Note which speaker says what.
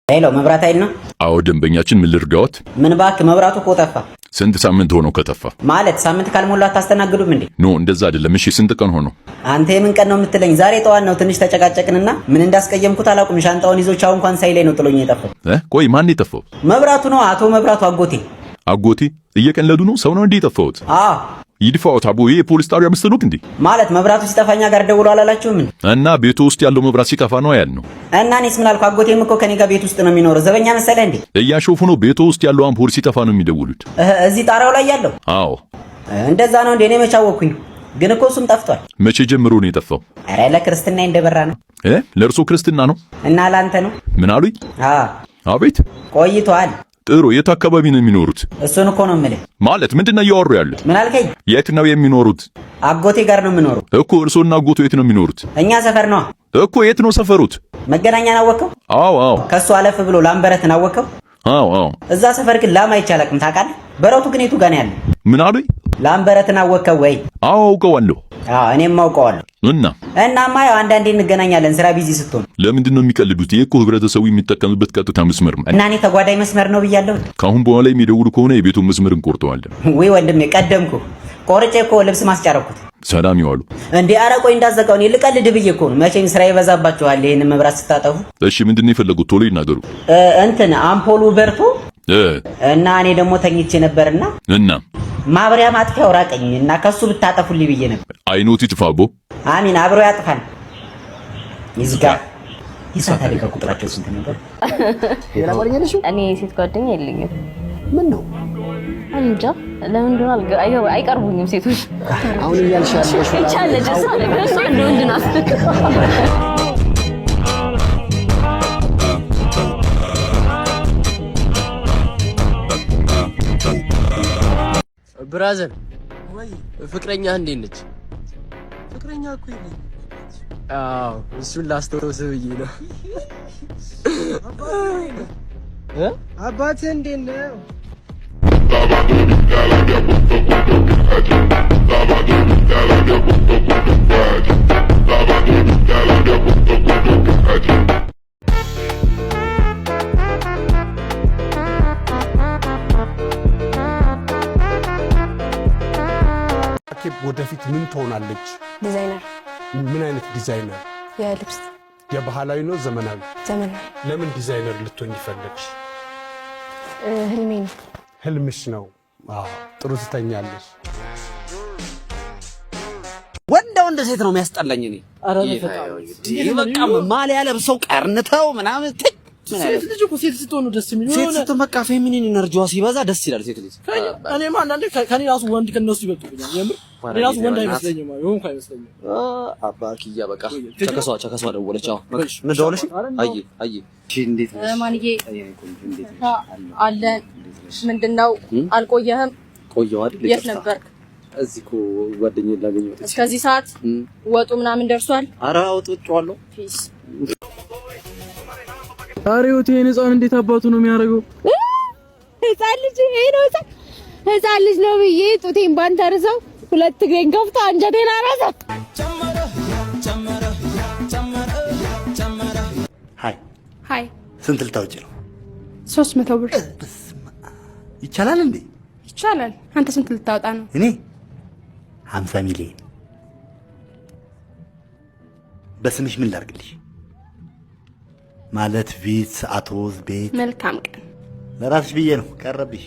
Speaker 1: Hello፣ መብራት ኃይል ነው?
Speaker 2: አዎ ደንበኛችን፣ ምን ልርዳዎት?
Speaker 1: ምን እባክህ፣ መብራቱ እኮ ጠፋ።
Speaker 2: ስንት ሳምንት ሆነው ከጠፋ?
Speaker 1: ማለት ሳምንት ካልሞላ አታስተናግዱም እንዴ?
Speaker 2: No፣ እንደዛ አይደለም። እሺ ስንት ቀን ሆነው?
Speaker 1: አንተ የምን ቀን ነው የምትለኝ? ዛሬ ጠዋት ነው ትንሽ ተጨቃጨቅንና ምን እንዳስቀየምኩት አላውቅም። ሻንጣውን ይዞ ቻው እንኳን ሳይለኝ ነው ጥሎኝ የጠፋው።
Speaker 2: ቆይ ማን የጠፋው?
Speaker 1: መብራቱ ነው፣ አቶ መብራቱ አጎቴ።
Speaker 2: አጎቴ? እየቀለዱ ነው? ሰው ነው እንዴ የጠፋሁት?
Speaker 1: አዎ።
Speaker 2: ይድፋዎት አቦ፣ ይሄ የፖሊስ ጣቢያ መሰሎት እንዴ?
Speaker 1: ማለት መብራቱ ሲጠፋ እኛ ጋር ደውሎ አላላችሁም እንዴ?
Speaker 2: እና ቤቱ ውስጥ ያለው መብራት ሲጠፋ ነው ያልነው።
Speaker 1: እና እኔስ ምን አልኩ? አጎቴም እኮ ከኔ ጋር ቤት ውስጥ ነው የሚኖረው። ዘበኛ መሰለህ እንዴ?
Speaker 2: እያሾፉ ነው። ቤቱ ውስጥ ያለው አምፖል ሲጠፋ ነው የሚደውሉት።
Speaker 1: እዚህ ጣራው ላይ ያለው?
Speaker 2: አዎ።
Speaker 1: እንደዛ ነው እንዴ? እኔ መች አወኩኝ። ግን እኮ እሱም ጠፍቷል።
Speaker 2: መቼ ጀምሮ ነው የጠፋው?
Speaker 1: ኧረ ለክርስትና እንደበራ ነው።
Speaker 2: ለእርሶ ክርስትና ነው?
Speaker 1: እና ለአንተ ነው?
Speaker 2: ምን አሉኝ?
Speaker 1: አዎ።
Speaker 2: አቤት።
Speaker 1: ቆይቷል።
Speaker 2: ጥሩ። የት አካባቢ ነው የሚኖሩት?
Speaker 1: እሱን እኮ ነው የምልህ።
Speaker 2: ማለት ምንድን ነው እያወሩ ያሉት?
Speaker 1: ምን አልከኝ?
Speaker 2: የት ነው የሚኖሩት?
Speaker 1: አጎቴ ጋር ነው የምኖረው።
Speaker 2: እኮ እርሶና አጎቶ የት ነው የሚኖሩት?
Speaker 1: እኛ ሰፈር ነዋ።
Speaker 2: እኮ የት ነው ሰፈሩት?
Speaker 1: መገናኛን አወቅከው?
Speaker 2: አዎ።
Speaker 1: ከሱ አለፍ ብሎ ላምበረትን አወቅከው?
Speaker 2: አዎ።
Speaker 1: እዛ ሰፈር ግን ላም አይቼ አላውቅም ታውቃለህ? በረቱ ግን የቱ ጋር ነው ያለው?
Speaker 2: ምን አሉኝ?
Speaker 1: ላምበረትን አወቅከው ወይ?
Speaker 2: አዎ አውቀዋለሁ።
Speaker 1: አዎ እኔም አውቀዋለሁ።
Speaker 2: እና?
Speaker 1: እናማ ያው አንዳንዴ እንገናኛለን ስራ busy ስትሆን።
Speaker 2: ለምንድን ነው የሚቀልዱት? ይሄ እኮ ህብረተሰቡ የሚጠቀምበት ቀጥታ መስመር ነው።
Speaker 1: እና እኔ ተጓዳኝ መስመር ነው ብያለሁ።
Speaker 2: ከአሁን በኋላ የሚደውሉ ከሆነ የቤቱን መስመር እንቆርጠዋለን።
Speaker 1: ወይ ወንድሜ ቀደምኩ። ቆርጬ እኮ ልብስ ማስጫረኩት።
Speaker 2: ሰላም ይዋሉ።
Speaker 1: እንዴ ኧረ ቆይ እንዳዘጋው፣ እኔ ልቀልድ ብዬ እኮ ነው። መቼም ስራ ይበዛባችኋል ይሄንን መብራት ስታጠፉ።
Speaker 2: እሺ ምንድን ነው የፈለጉት? ቶሎ ይናገሩ።
Speaker 1: እንትን አምፖሉ በርቶ እና እኔ ደግሞ ተኝቼ ነበርና
Speaker 2: እና
Speaker 1: ማብሪያ ማጥፊያው ራቀኝ እና ከሱ ብታጠፉልኝ ብዬ ነበር።
Speaker 2: አይኖት ይጥፋ አቦ።
Speaker 1: አሚን አብሮ ያጥፋል። ይዝጋ። የእሳት አደጋ ቁጥራቸው ስንት ነበር?
Speaker 3: ሌላ ጓደኛ የለሽም?
Speaker 4: እኔ ሴት ጓደኛ የለኝም።
Speaker 3: ምን ነው?
Speaker 4: እንጃ ለምን እንደሆነ አይቀርቡኝም ሴቶች።
Speaker 3: አሁን እያልሽ ያለሽው
Speaker 4: ይቻለች እሷ ነገር እሷ እንደ ወንድ ናት።
Speaker 5: Brother፣ ፍቅረኛ እንዴት ነች?
Speaker 6: ፍቅረኛ እኮ የለኝም።
Speaker 5: አዎ እሱን ላስታውስህ ብዬ ነው። እ?
Speaker 6: አባትህ እንዴት ነው?
Speaker 7: ራኬብ ወደፊት ምን ትሆናለች?
Speaker 8: ዲዛይነር።
Speaker 7: ምን አይነት ዲዛይነር?
Speaker 8: የልብስ።
Speaker 7: የባህላዊ ነው ዘመናዊ?
Speaker 8: ዘመናዊ።
Speaker 7: ለምን ዲዛይነር ልትሆኝ ፈለግሽ?
Speaker 8: ህልሜ ነው።
Speaker 7: ህልምሽ ነው። አዎ፣ ጥሩ ትተኛለሽ።
Speaker 9: ወንዳ ወንድ ሴት ነው የሚያስጠላኝ። እኔ በቃ ማሊያ ለብሰው ቀርንተው ምናምን ትክ ምን
Speaker 6: ሴት
Speaker 9: አይነት
Speaker 6: ልጅ እኮ ሴት ስትሆን ነው ደስ የሚለው።
Speaker 9: ሴት
Speaker 6: የሆነ
Speaker 9: ስትሆን በቃ feminine energy ዋ ሲበዛ ደስ ይላል። ሴት ልጅ
Speaker 6: እኔማ አንዳንዴ ከኔ ራሱ ወንድ ከነሱ ይበልጡብኛል። የምር እኔ ራሱ ወንድ አይመስለኝም፣ የሆንኩ አይመስለኝም።
Speaker 5: አባ ኪያ በቃ ቸከሷ ደወለች። አዎ ምን ደወለሽ? አይ አይ እንዴት ነሽ?
Speaker 8: ማንዬ።
Speaker 5: አይ ቆንጆ እንዴት ነሽ?
Speaker 8: አለን። ምንድን ነው አልቆየህም?
Speaker 5: ቆየሁ አይደል?
Speaker 8: የት
Speaker 5: ይቅርታ።
Speaker 8: ነበርክ?
Speaker 5: እዚህ እኮ ጓደኛዬን ላገኘው ወጥቼ።
Speaker 8: እስከዚህ ሰዓት ወጡ ምናምን ደርሷል?
Speaker 5: ኧረ አውጥቼዋለሁ።
Speaker 8: Peace።
Speaker 6: ኧረ ህይወት ይሄን ህፃን እንዴት አባቱ ነው የሚያደርገው?
Speaker 10: ህፃን ልጅ ይሄ ነው ህፃን ህፃን ልጅ ነው ብዬ ጡቴን ባንተርሰው ሁለት እግሬን ከፍቶ አንጀቴን አራሰው።
Speaker 11: Hi።
Speaker 8: Hi።
Speaker 11: ስንት ልታወጪ ነው?
Speaker 8: 300 ብር።
Speaker 11: ይቻላል እንዴ?
Speaker 8: ይቻላል። አንተ ስንት ልታወጣ ነው?
Speaker 11: እኔ 50 ሚሊዮን። በስምሽ ምን ላድርግልሽ? ማለት ቪትስ፣ አቶዝ፣ ቤት።
Speaker 8: መልካም ቀን።
Speaker 11: ለራስሽ ብዬ ነው ቀረብሽ።